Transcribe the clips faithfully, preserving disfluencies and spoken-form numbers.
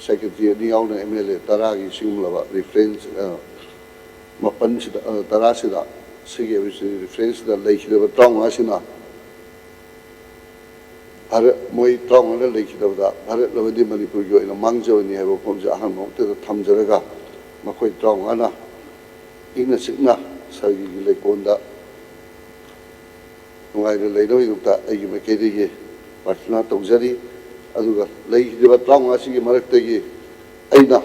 Secretary ꯑꯅꯤ ꯌꯥꯎꯅ M L A ꯇꯔꯥꯒꯤ ꯁꯤꯒꯨꯝꯂꯕ ꯔꯤꯐ꯭ꯔꯦꯟꯁ, ꯑ, ꯃꯥꯄꯟꯁꯤꯗ, ꯑ, ꯇꯔꯥꯁꯤꯗ, ꯁꯤꯒꯤ ꯔꯤꯐ꯭ꯔꯦꯟꯁꯁꯤꯗ ꯂꯩꯈꯤꯗꯕ ꯇꯔꯥꯃꯉꯥꯁꯤꯅ ꯚꯥꯔꯠ, ꯃꯣꯏ ꯇꯔꯥꯃꯉꯥꯅ ꯂꯩꯈꯤꯗꯕꯗ ꯚꯥꯔꯠ ꯑꯃꯗꯤ ꯃꯅꯤꯄꯨꯔꯒꯤ ꯑꯣꯏꯅ ꯃꯥꯡꯖꯕꯅꯤ ꯍꯥꯏꯕ ꯋꯥꯐꯝꯁꯦ ꯑꯍꯥꯟꯕ ꯃꯛꯇꯗ ꯊꯝꯖꯔꯒ, ꯃꯈꯣꯏ ꯇꯔꯥꯃꯉꯥꯅ ꯏꯪꯅ ꯆꯤꯛꯅ ꯁꯔꯒꯤꯒꯤ ꯂꯩꯀꯣꯜꯗ ꯅꯨꯡꯉꯥꯏꯅ ꯂꯩꯅꯕꯒꯤꯗꯃꯛꯇ ꯑꯩꯒꯤ ꯃꯥꯏꯀꯩꯗꯒꯤ ꯄ꯭ꯔꯥꯔꯊꯅꯥ ꯇꯧꯖꯔꯤ꯫ ꯑꯗꯨꯒ ꯂꯩꯈꯤꯗꯕ ꯇꯔꯥꯃꯉꯥꯁꯤꯒꯤ ꯃꯔꯛꯇꯒꯤ ꯑꯩꯅ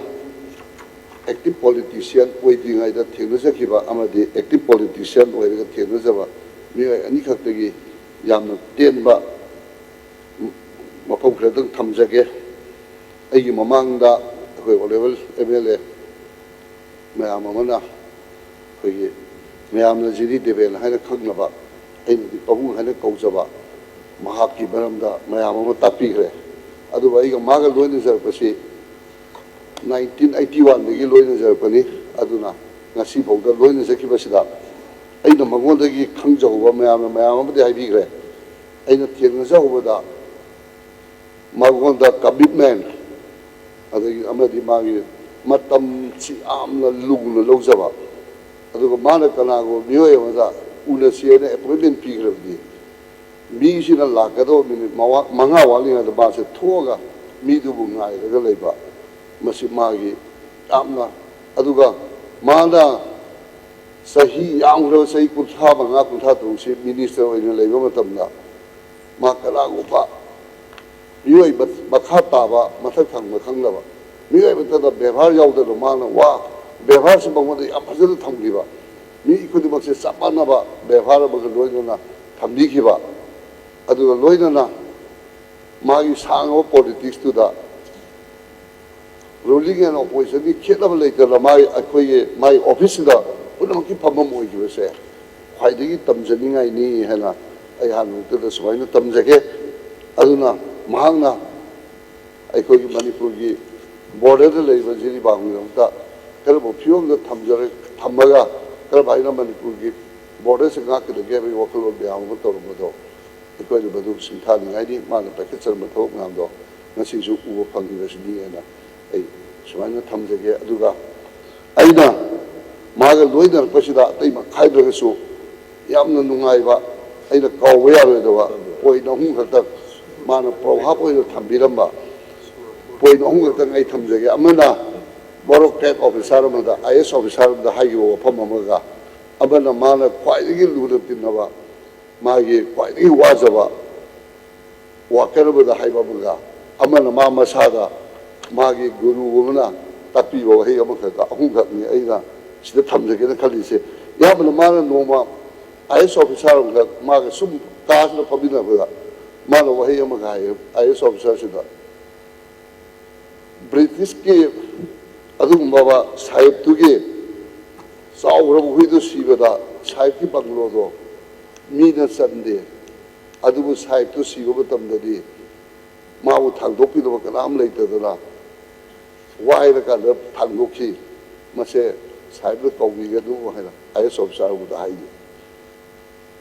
ꯑꯦꯛꯇꯤꯚ ꯄꯣꯂꯤꯇꯤꯁꯤꯌꯥꯟ ꯑꯣꯏꯗ꯭ꯔꯤꯉꯩꯗ ꯊꯦꯡꯅꯖꯈꯤꯕ ꯑꯃꯗꯤ ꯑꯦꯛꯇꯤꯚ ꯄꯣꯂꯤꯇꯤꯁꯤꯌꯥꯟ ꯑꯣꯏꯔꯒ ꯊꯦꯡꯅꯖꯕ ꯃꯤꯑꯣꯏ ꯑꯅꯤꯈꯛꯇꯒꯤ ꯌꯥꯝꯅ ꯇꯦꯟꯕ ꯃꯐꯝ ꯈꯔꯗꯪ ꯊꯝꯖꯒꯦ꯫ ꯑꯩꯒꯤ ꯃꯃꯥꯡꯗ ꯑꯩꯈꯣꯏ ꯑꯣꯅꯔꯦꯕꯜ ꯑꯦꯝ ꯑꯦꯜ ꯑꯦ ꯃꯌꯥꯝ ꯑꯃꯅ ꯑꯩꯈꯣꯏꯒꯤ ꯃꯌꯥꯝꯅ ꯖꯤ ꯗꯤ ꯗꯦꯕꯦꯟ ꯍꯥꯏꯅ ꯈꯪꯅꯕ, ꯑꯩꯅꯗꯤ ꯄꯥꯕꯨꯡ ꯍꯥꯏꯅ ꯀꯧꯖꯕ, ꯃꯍꯥꯛꯀꯤ ꯃꯔꯝꯗ ꯃꯌꯥꯝ ꯑꯃ ꯇꯥꯛꯄꯤꯈ꯭ꯔꯦ꯫ ꯑꯗꯨꯕꯨ ꯑꯩꯒ ꯃꯥꯒ ꯂꯣꯏꯅꯖꯔꯛꯄꯁꯤ ꯅꯥꯏꯟꯇꯤꯟ ꯑꯩꯠꯇꯤ ꯋꯥꯟꯗꯒꯤ ꯂꯣꯏꯅꯖꯔꯛꯄꯅꯤ꯫ ꯑꯗꯨꯅ ꯉꯁꯤꯐꯥꯎꯗ ꯂꯣꯏꯅꯖꯈꯤꯕꯁꯤꯗ ꯑꯩꯅ ꯃꯉꯣꯟꯗꯒꯤ ꯈꯪꯖꯍꯧꯕ ꯃꯌꯥꯝꯅ ꯃꯌꯥꯝ ꯑꯃꯗꯤ ꯍꯥꯏꯕꯤꯈ꯭ꯔꯦ꯫ ꯑꯩꯅ ꯊꯦꯡꯅꯖꯍꯧꯕꯗ ꯃꯉꯣꯟꯗ ꯀꯃꯤꯠꯃꯦꯟ, ꯑꯗꯒꯤ ꯑꯃꯗꯤ ꯃꯥꯒꯤ ꯃꯇꯝꯁꯤ ꯌꯥꯝꯅ ꯂꯨꯅ ꯂꯧꯖꯕ, ꯑꯗꯨꯒ ꯃꯥꯅ ꯀꯅꯥꯒꯨꯝꯕ ꯃꯤꯑꯣꯏ ꯑꯃꯗ ꯎꯅꯁꯤ ꯍꯥꯏꯅ ꯑꯦꯄꯣꯏꯟꯃꯦꯟ ꯄꯤꯈ꯭ꯔꯕꯗꯤ, ꯃꯤꯁꯤꯅ ꯂꯥꯛꯀꯗꯧꯕ ꯃꯤꯅꯤꯠ ꯃꯉꯥ ꯋꯥꯠꯂꯤꯉꯩꯗ ꯃꯥꯁꯦ ꯊꯣꯛꯑꯒ ꯃꯤꯗꯨꯕꯨ ꯉꯥꯏꯔꯒ ꯂꯩꯕ, ꯃꯁꯤ ꯃꯥꯒꯤ ꯌꯥꯝꯅ, ꯑꯗꯨꯒ ꯃꯥꯅ ꯆꯍꯤ ꯌꯥꯝꯈ꯭ꯔꯕ ꯆꯍꯤ ꯀꯨꯟꯊ꯭ꯔꯥ ꯃꯉꯥ, ꯀꯨꯟꯊ꯭ꯔꯥ ꯇꯔꯨꯛꯁꯤ ꯃꯤꯅꯤꯁꯇꯔ ꯑꯣꯏꯅ ꯂꯩꯕ ꯃꯇꯝꯗ ꯃꯥ ꯀꯅꯥꯒꯨꯝꯕ ꯃꯤꯑꯣꯏ ꯃꯈꯥ ꯇꯥꯕ, ꯃꯊꯛ ꯊꯪꯕ ꯈꯪꯗꯕ ꯃꯤꯑꯣꯏ ꯑꯃꯠꯇꯗ ꯕꯦꯕꯥꯔ ꯌꯥꯎꯗꯅ ꯃꯥꯅ ꯋꯥ, ꯕꯦꯕꯥꯔꯁꯤ ꯃꯉꯣꯟꯗ ꯌꯥꯝ ꯐꯖꯅ ꯊꯝꯈꯤꯕ, ꯃꯤ ꯈꯨꯗꯤꯡꯃꯛꯁꯦ ꯆꯞ ꯃꯥꯟꯅꯕ ꯕꯦꯕꯥꯔ ꯑꯃꯒ ꯂꯣꯏꯅꯅ ꯊꯝꯕꯤꯈꯤꯕ, ꯑꯗꯨꯒ ꯂꯣꯏꯅꯅ ꯃꯥꯒꯤ ꯁꯥꯡꯉꯕ ꯄꯣꯂꯤꯇꯤꯛꯁꯇꯨꯗ ꯔꯨꯂꯤꯡ ꯑꯦꯟ ꯑꯣꯄꯣꯖꯤꯁꯟꯒꯤ ꯈꯦꯠꯅꯕ ꯂꯩꯇꯅ ꯃꯥꯒꯤ, ꯑꯩꯈꯣꯏꯒꯤ, ꯃꯥꯒꯤ ꯑꯣꯐꯤꯁꯁꯤꯗ ꯄꯨꯝꯅꯃꯛꯀꯤ ꯐꯝꯐꯝ ꯑꯣꯏꯈꯤꯕꯁꯦ ꯈ꯭ꯋꯥꯏꯗꯒꯤ ꯇꯝꯖꯅꯤꯡꯉꯥꯏꯅꯤ ꯍꯥꯏꯅ ꯑꯩ ꯍꯥꯟꯅꯃꯛꯇꯗ ꯁꯨꯃꯥꯏꯅ ꯇꯝꯖꯒꯦ꯫ ꯑꯗꯨꯅ ꯃꯍꯥꯛꯅ ꯑꯩꯈꯣꯏꯒꯤ ꯃꯅꯤꯄꯨꯔꯒꯤ ꯕꯣꯔꯗꯔꯗ ꯂꯩꯔꯤꯕ ꯖꯤꯔꯤꯕꯥꯝꯒꯤꯗꯃꯛꯇ ꯀꯔꯝꯕ ꯐꯤꯕꯝꯗ ꯊꯝꯖꯔ-, ꯊꯝꯃꯒ ꯀꯔꯝ ꯍꯥꯏꯅ ꯃꯅꯤꯄꯨꯔꯒꯤ ꯕꯣꯔꯗꯔꯁꯤ ꯉꯥꯛꯀꯗꯒꯦ ꯍꯥꯏꯕꯒꯤ ꯋꯥꯈꯜꯂꯣꯟ ꯃꯌꯥꯝ ꯑꯃ ꯇꯧꯔꯝꯕꯗꯣ ꯑꯩꯈꯣꯏꯅ ꯃꯗꯨ ꯁꯤꯡꯊꯥꯅꯤꯡꯉꯥꯏꯅꯤ꯫ ꯃꯥꯅ ꯄꯥꯏꯈꯠꯆꯔꯝꯕ ꯊꯕꯛ ꯃꯌꯥꯝꯗꯣ ꯉꯁꯤꯁꯨ ꯎꯕ ꯐꯪꯂꯤꯕꯁꯤꯅꯤ ꯍꯥꯏꯅ ꯑꯩ ꯁꯨꯃꯥꯏꯅ ꯊꯝꯖꯒꯦ꯫ ꯑꯗꯨꯒ ꯑꯩꯅ ꯃꯥꯒ ꯂꯣꯏꯅꯔꯛꯄꯁꯤꯗ ꯑꯇꯩ ꯃꯈꯥꯏꯗ꯭ꯔꯒꯁꯨ ꯌꯥꯝꯅ ꯅꯨꯡꯉꯥꯏꯕ, ꯑꯩꯅ ꯀꯥꯎꯕ ꯌꯥꯔꯣꯏꯗꯕ ꯄꯣꯏꯟ ꯑꯍꯨꯝ ꯈꯛꯇꯪ, ꯃꯥꯅ ꯄ꯭ꯔꯣꯚꯥꯕ ꯑꯣꯏꯅ ꯊꯝꯕꯤꯔꯝꯕ ꯄꯣꯏꯟ ꯑꯍꯨꯝ ꯈꯛꯇꯪ ꯑꯩ ꯊꯝꯖꯒꯦ꯫ ꯑꯃꯅ ꯕ꯭ꯌꯨꯔꯣꯀ꯭ꯔꯦꯠ ꯑꯣꯐꯤꯁꯥꯔ ꯑꯃꯗ, ꯑꯥꯏ ꯑꯦꯁ ꯑꯣꯐꯤꯁꯥꯔ ꯑꯃꯗ ꯍꯥꯏꯈꯤꯕ ꯋꯥꯐꯝ ꯑꯃꯒ, ꯑꯃꯅ ꯃꯥꯅ ꯈ꯭ꯋꯥꯏꯗꯒꯤ ꯂꯨꯅ ꯇꯤꯟꯅꯕ, ꯃꯥꯒꯤ ꯈ꯭ꯋꯥꯏꯗꯒꯤ ꯋꯥꯖꯕ ꯋꯥꯀꯔ ꯑꯃꯗ ꯍꯥꯏꯕ ꯑꯃꯒ, ꯑꯃꯅ ꯃꯥ ꯃꯁꯥꯗ ꯃꯥꯒꯤ ꯒꯨꯔꯨ ꯑꯃꯅ ꯇꯥꯛꯄꯤꯕ ꯋꯥꯍꯩ ꯑꯃꯈꯛꯀ, ꯑꯍꯨꯝꯈꯛꯅꯤ ꯑꯩꯅ ꯁꯤꯗ ꯊꯝꯖꯒꯦꯅ ꯈꯜꯂꯤꯁꯦ꯫ ꯑꯌꯥꯝꯕꯅ ꯃꯥꯅ ꯅꯣꯡꯃ ꯑꯥꯏ ꯑꯦꯁ ꯑꯣꯐꯤꯁꯥꯔ ꯑꯃꯈꯛ ꯃꯥꯒ ꯁꯨꯝ ꯀꯥꯁꯤꯗ ꯐꯝꯃꯤꯟꯅꯕꯗ ꯃꯥꯅ ꯋꯥꯍꯩ ꯑꯃꯒ ꯍꯥꯏꯌꯦ, ꯑꯥꯏ ꯑꯦꯁ ꯑꯣꯐꯤꯁꯥꯔꯁꯤꯗ, "ꯕ꯭ꯔꯤꯇꯤꯁꯀꯤ ꯑꯗꯨꯒꯨꯝꯕ ꯁꯥꯍꯦꯕꯇꯨꯒꯤ ꯆꯥꯎꯈ꯭ꯔꯕ ꯍꯨꯏꯗꯨ ꯁꯤꯕꯗ ꯁꯥꯍꯦꯕꯀꯤ ꯕꯪꯒꯂꯣꯗꯣ ꯃꯤꯅ ꯆꯟꯗꯦ, ꯑꯗꯨꯕꯨ ꯁꯥꯍꯦꯕꯇꯨ ꯁꯤꯕ ꯃꯇꯝꯗꯗꯤ ꯃꯥꯕꯨ ꯊꯥꯡꯗꯣꯛꯄꯤꯅꯕ ꯀꯅꯥꯝ ꯂꯩꯇꯗꯅ ꯋꯥꯏꯔꯀꯥꯟꯗ ꯊꯥꯡꯗꯣꯛꯈꯤ꯫ ꯃꯁꯦ ꯁꯥꯍꯦꯕꯅ ꯀꯧꯕꯤꯒꯅꯨ" ꯍꯥꯏꯅ ꯑꯥꯏ ꯑꯦꯁ ꯑꯣꯐꯤꯁꯥꯔ ꯑꯃꯗ ꯍꯥꯏꯌꯦ꯫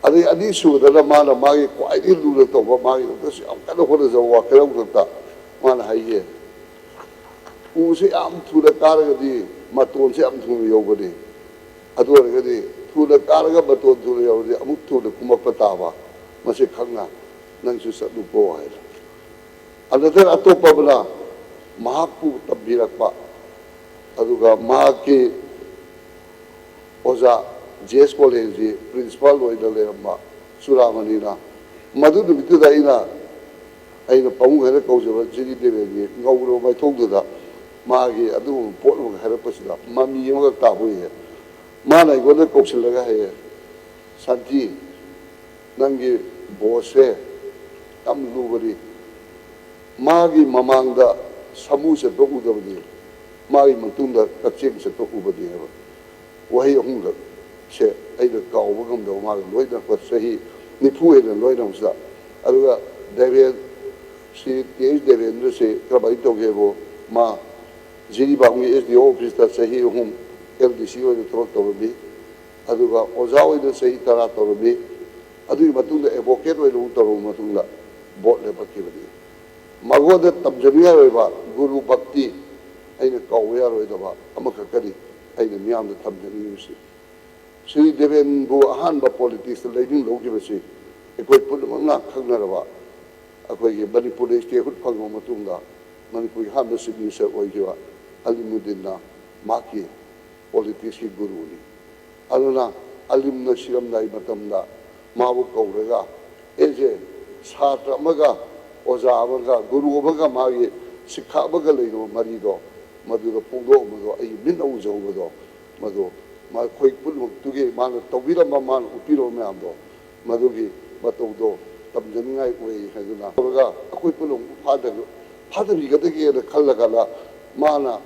ꯑꯗꯩ ꯑꯅꯤꯁꯨꯕꯗꯅ ꯃꯥꯅ ꯃꯥꯒꯤ ꯈ꯭ꯋꯥꯏꯗꯒꯤ ꯂꯨꯅ ꯇꯧꯕ, ꯃꯥꯒꯤꯗꯃꯛꯇꯁꯨ ꯌꯥꯝ ꯀꯟꯅ ꯍꯣꯠꯅꯖꯕ ꯋꯥꯀꯔ ꯑꯃꯈꯛꯇ ꯃꯥꯅ ꯍꯥꯏꯌꯦ, "ꯎꯁꯦ ꯌꯥꯝ ꯊꯨꯅ ꯀꯥꯔꯒꯗꯤ ꯃꯇꯣꯟꯁꯦ ꯌꯥꯝ ꯊꯨꯅ ꯌꯧꯕꯅꯤ, ꯑꯗꯨ ꯑꯣꯏꯔꯒꯗꯤ ꯊꯨꯅ ꯀꯥꯔꯒ ꯃꯇꯣꯟ ꯊꯨꯅ ꯌꯧꯔꯗꯤ ꯑꯃꯨꯛ ꯊꯨꯅ ꯀꯨꯝꯃꯛꯄ ꯇꯥꯕ, ꯃꯁꯤ ꯈꯪꯅ ꯅꯪꯁꯨ ꯆꯠꯂꯨꯀꯣ" ꯍꯥꯏꯅ꯫ ꯑꯅꯗꯔ ꯑꯇꯣꯞꯄ ꯑꯃꯅ ꯃꯍꯥꯛꯄꯨ ꯇꯝꯕꯤꯔꯛꯄ, ꯑꯗꯨꯒ ꯃꯍꯥꯛꯀꯤ ꯑꯣꯖꯥ, ꯖꯤ ꯑꯦꯁ ꯀꯣꯂꯦꯖꯀꯤ ꯄ꯭ꯔꯤꯟꯁꯤꯄꯥꯜ ꯑꯣꯏꯅ ꯂꯩꯔꯝꯕ ꯆꯨꯔꯥꯃꯅꯤꯅ, ꯃꯗꯨ ꯅꯨꯃꯤꯠꯇꯨꯗ ꯑꯩꯅ, ꯑꯩꯅ ꯄꯥꯕꯨꯡ ꯍꯥꯏꯅ ꯀꯧꯖꯕ ꯖꯤ ꯗꯤ ꯗꯦꯕꯦꯟꯒꯤ ꯉꯧꯔꯕ ꯃꯥꯏꯊꯣꯡꯗꯨꯗ ꯃꯥꯒꯤ ꯑꯗꯨꯒꯨꯝꯕ ꯄꯣꯠ ꯑꯃꯈꯛ ꯍꯥꯏꯔꯛꯄꯁꯤꯗ ꯃꯃꯤ ꯑꯃꯈꯛ ꯇꯥꯕ ꯑꯣꯏꯌꯦ꯫ ꯃꯥꯅ ꯑꯩꯉꯣꯟꯗ ꯀꯧꯁꯤꯜꯂꯒ ꯍꯥꯏꯌꯦ, "ꯁꯥꯟꯇꯤ, ꯅꯪꯒꯤ ꯕꯣꯁꯁꯦ ꯌꯥꯝ ꯂꯨꯕꯅꯤ꯫ ꯃꯥꯒꯤ ꯃꯃꯥꯡꯗ ꯁꯥꯃꯨ ꯆꯠꯄ ꯎꯗꯕꯅꯤ, ꯃꯥꯒꯤ ꯃꯇꯨꯡꯗ ꯀꯛꯆꯦꯡ ꯆꯠꯄ ꯎꯕꯅꯤ" ꯍꯥꯏꯕ ꯋꯥꯍꯩ ꯑꯍꯨꯝꯂꯛꯁꯦ ꯑꯩꯅ ꯀꯥꯎꯕ ꯉꯝꯗꯕ, ꯃꯥꯒ ꯂꯣꯏꯅꯔꯛꯄ ꯆꯍꯤ ꯅꯤꯐꯨ ꯍꯦꯟꯅ ꯂꯣꯏꯅꯕꯁꯤꯗ꯫ ꯑꯗꯨꯒ ꯗꯦꯕꯦꯟ, ꯁꯤ ꯇꯤ ꯑꯩꯆ ꯗꯦꯕꯦꯟꯗ꯭ꯔꯁꯤ ꯀꯔꯝꯍꯥꯏꯅ ꯇꯧꯒꯦꯕꯨ, ꯃꯥ ꯖꯤꯔꯤꯕꯥꯝꯒꯤ ꯑꯦꯁ ꯗꯤ ꯑꯣ ꯑꯣꯐꯤꯁꯇ ꯆꯍꯤ ꯑꯍꯨꯝ ꯑꯦꯜ ꯗꯤ ꯁꯤ ꯑꯣꯏꯅ ꯊꯕꯛ ꯇꯧꯔꯝꯃꯤ꯫ ꯑꯗꯨꯒ ꯑꯣꯖꯥ ꯑꯣꯏꯅ ꯆꯍꯤ ꯇꯔꯥ ꯇꯧꯔꯝꯃꯤ꯫ ꯑꯗꯨꯒꯤ ꯃꯇꯨꯡꯗ ꯑꯦꯗꯚꯣꯀꯦꯠ ꯑꯣꯏꯅ ꯑꯃꯨꯛ ꯇꯧꯔꯕ ꯃꯇꯨꯡꯗ ꯕꯣꯠ ꯂꯦꯞꯄꯛꯈꯤꯕꯅꯤ꯫ ꯃꯉꯣꯟꯗ ꯇꯝꯖꯅꯤꯡꯉꯥꯏ ꯑꯣꯏꯕ ꯒꯨꯔꯨ ꯚꯛꯇꯤ, ꯑꯩꯅ ꯀꯥꯎꯕ ꯌꯥꯔꯣꯏꯗꯕ ꯑꯃꯈꯛꯀꯅꯤ ꯑꯩꯅ ꯃꯤꯌꯥꯝꯗ ꯊꯝꯖꯅꯤꯡꯉꯤꯕꯁꯤ꯫ ꯁ꯭ꯔꯤ ꯗꯦꯕꯦꯟꯕꯨ ꯑꯍꯥꯟꯕ ꯄꯣꯂꯤꯇꯤꯛꯁꯇ ꯂꯩꯔꯤꯡ ꯂꯧꯈꯤꯕꯁꯤ ꯑꯩꯈꯣꯏ ꯄꯨꯝꯅꯃꯛꯅ ꯈꯪꯅꯔꯕ, ꯑꯩꯈꯣꯏꯒꯤ ꯃꯅꯤꯄꯨꯔꯗ ꯏꯁꯇꯦꯠꯍꯨꯗ ꯐꯪꯂꯕ ꯃꯇꯨꯡꯗ ꯃꯅꯤꯄꯨꯔꯒꯤ ꯑꯍꯥꯟꯕ ꯆꯤꯐ ꯃꯤꯅꯤꯁꯇꯔ ꯑꯣꯏꯈꯤꯕ ꯑꯂꯤꯃꯨꯗꯤꯟꯅ ꯃꯍꯥꯛꯀꯤ ꯄꯣꯂꯤꯇꯤꯛꯁꯀꯤ ꯒꯨꯔꯨꯅꯤ꯫ ꯑꯗꯨꯅ ꯑꯂꯤꯝꯅ ꯁꯤꯔꯝꯗꯥꯏ ꯃꯇꯝꯗ ꯃꯥꯕꯨ ꯀꯧꯔꯒ, ꯑꯦꯁ ꯑꯦ ꯁꯥꯇ꯭ꯔ ꯑꯃꯒ, ꯑꯣꯖꯥ ꯑꯃꯒ, ꯒꯨꯔꯨ ꯑꯃꯒ, ꯃꯥꯒꯤ ꯁꯤꯛꯈꯥ ꯑꯃꯒ ꯂꯩꯅꯕ ꯃꯔꯤꯗꯣ, ꯃꯗꯨꯗ ꯐꯣꯡꯗꯣꯛꯑꯝꯕꯗꯣ, ꯑꯩ ꯃꯤꯠꯅ ꯎꯖꯍꯧꯕꯗꯣ, ꯃꯗꯨ ꯃꯈꯣꯏ ꯄꯨꯝꯅꯃꯛꯇꯨꯒꯤ ꯃꯥꯅ ꯇꯧꯕꯤꯔꯝꯕ, ꯃꯥꯅ ꯎꯠꯄꯤꯔꯝꯕ ꯃꯌꯥꯝꯗꯣ, ꯃꯗꯨꯒꯤ ꯃꯇꯧꯗꯣ ꯇꯝꯖꯅꯤꯡꯉꯥꯏ ꯑꯣꯏ ꯍꯥꯏꯗꯨꯅ ꯇꯧꯔꯒ ꯑꯩꯈꯣꯏ ꯄꯨꯝꯅꯃꯛ ꯐꯥꯗꯕꯤ-, ꯐꯥꯗꯕꯤꯒꯗꯒꯦꯅ ꯈꯜꯂꯒꯅ ꯃꯥꯅ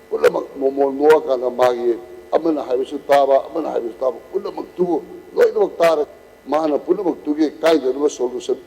ꯄꯨꯝꯅꯃꯛ ꯃꯣꯃꯣꯟ ꯅꯣꯛꯑꯀꯥꯟꯗ ꯃꯥꯒꯤ ꯑꯃꯅ ꯍꯥꯏꯕꯁꯨ ꯇꯥꯕ, ꯑꯃꯅ ꯍꯥꯏꯕꯁꯨ ꯇꯥꯕ, ꯄꯨꯝꯅꯃꯛꯇꯨꯕꯨ ꯂꯣꯏꯅꯃꯛ ꯇꯥꯔꯒ ꯃꯥꯅ ꯄꯨꯝꯅꯃꯛꯇꯨꯒꯤ ꯀꯥꯏꯗꯅꯕ ꯁꯣꯂꯨꯁꯟ